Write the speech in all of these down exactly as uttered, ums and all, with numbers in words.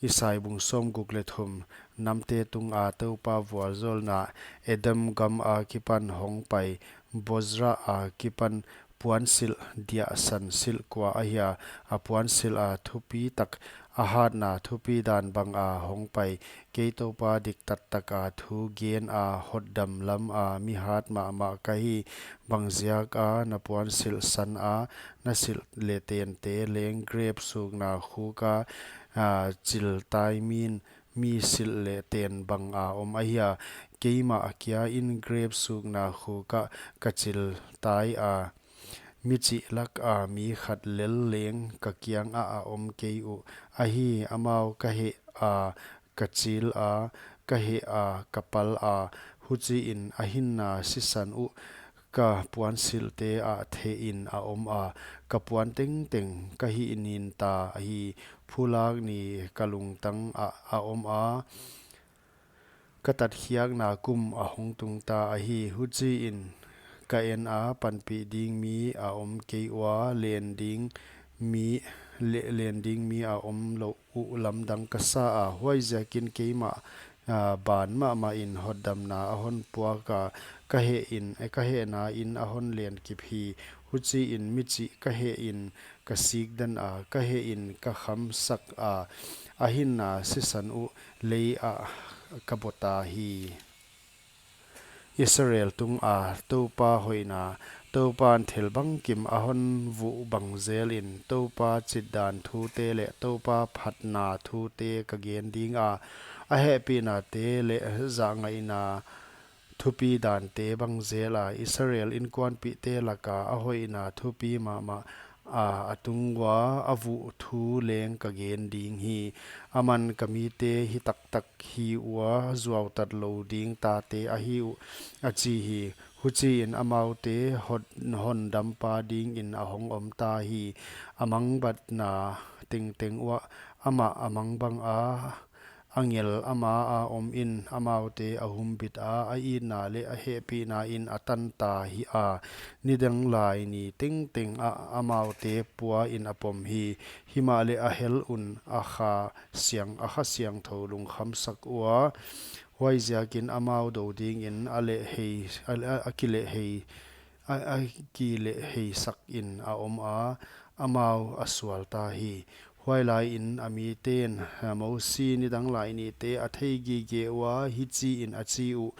Isai bung sawmguk leh thum. Namte tunga Toupa vualzawlna. Edom gam akipan hongpai, Bozra akipan puansilh diahsan silh kua ahia, a puansilh a thupi tak, a hatna thupi dan banga hongpai. Kei Toupa diktat taka thu gena, hotdam lama mi hat mahmah ka hi. Bangziaka na puansilh sana na silh leh tente leng, grep sukna khuka, a, chiltai min mi silh leh ten banga om ahia? Keimah kia in grep sukna khuka ka chiltai a, mi chih laka mi khat lel leng ka kianga a om kei uh. Ahi, amau ka heh a, ka chil a, ka heh a, ka pal a, huchiin a hinna sisan uh ka puansilhte ah thehin a om a, ka puan tengteng ka hih ninta ahi. Phulak ni ka lungtang ah a om a, ka tatkhiakna kum a hong tungta ahi. Huchiin ka en a, panpih ding mi a om kei ua, len ding mi, le-, len ding mi a om lou uh lamdang ka sa a. Huaiziakin keimah, a, ban mahmahin hotdamna a hon puak a, ka hehin, e, ka hehnain a hon len kip hi. Huchiin mi chih ka hehin ka sikden a, ka hehin ka khamsak a, a hinna sisan uh lei ah ka bota hi. Israel tunga Toupa hoihna. Toupan thil bangkim a hon vuh bang zelin, Toupa chitdan thute leh Toupa phatna thute ka gen dinga, a hehpihnate leh zahngaihna thupi dante bang zela, Israel inkuanpihte laka a hoihna thupi mahmah a, a tung ua a vuh thu leng ka gen ding hi. Aman ka mite hi taktak hi ua, zuautat lou ding tate ahi uh, a chi hi. Huchiin amaute hot-, hondampa dingin a hong omta hi. A mangbatna tengteng uah amah a mang banga angel ama a omin, amaute a humbit a, a itna leh a hehpihnain a tanta hi a. Nidang lai ni tengteng ah amaute puain a pom hi. Himahleh a hel un a kha siang, a Kha Siangthou lungkhamsak ua. Huaiziakin amau dou dingin a lehhei, a, a, a kilehhei, a, a kilehheisakin a om a, amau a sualta hi. Huailaiin a miten, a, Mosi nidang lai nite a thei gige ua, hichiin a chi uh: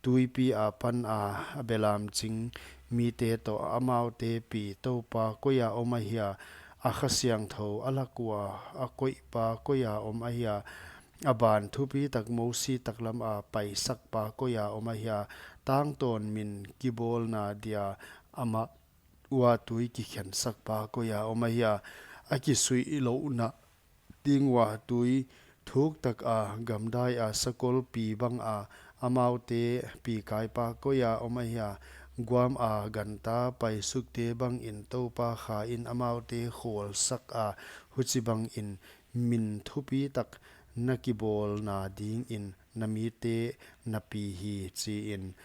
Tuipi apan a, a belam ching mite toh amaute pi Toupa koia om ahia? A Kha Siangthou a lak ua a koihpa koia om ahia? A ban thupi tak Mosi taklama paisakpa koia om ahia? Tangtawn min kibawlna dia amah ua tui kikhen sakpa koia om ahia? A kisuihlouhna ding ua tui thuk taka gamdaia sakol pi banga amaute pikaipa koia om ahia? Guama ganta paisukte bangin Toupa khain amaute khawlsak a, huchibangin min thupi tak na kibawlna dingin na mite na pi hi, chiin.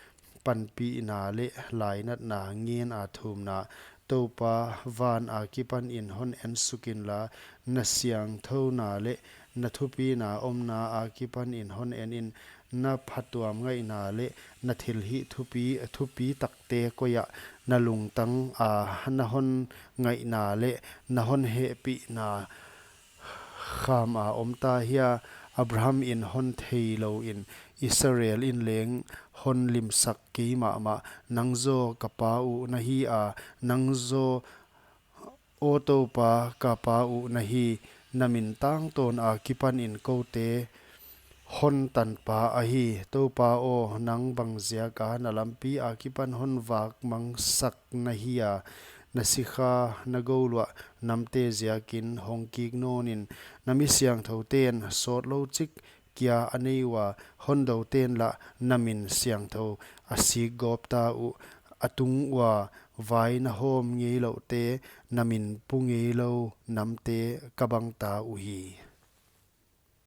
Panpihna leh lainatna ngena thumna. Toupa, van akipanin hon ensuk inla, na siangthouna leh na thupina omna akipanin hon enin, na phatuam ngaihna leh na thilhih thupi, thupi takte koia na lungtanga na hon ngaihna leh na hon hehpihna khama omta hia? Abraham in hon thei louin, Israel in leng hon limsak kei mahmah. Nang zaw ka pa uh na hi a, nang zaw, aw Toupa, ka pa uh na hi. Na min tangtawn akipanin koute hon tanpa ahi. Toupa aw, nang bangziaka na lampi akipan hon vakmangsak na hia? Na sikha na gouluah namte ziakin hong kik nawnin, na mi siangthouten sawtlou chik kia a nei ua, hondouten lah na min siangthou a sikgawpta uh. A tung ua vai na hawm ngeilouhte, na min pu ngeilou namte ka bangta uhi.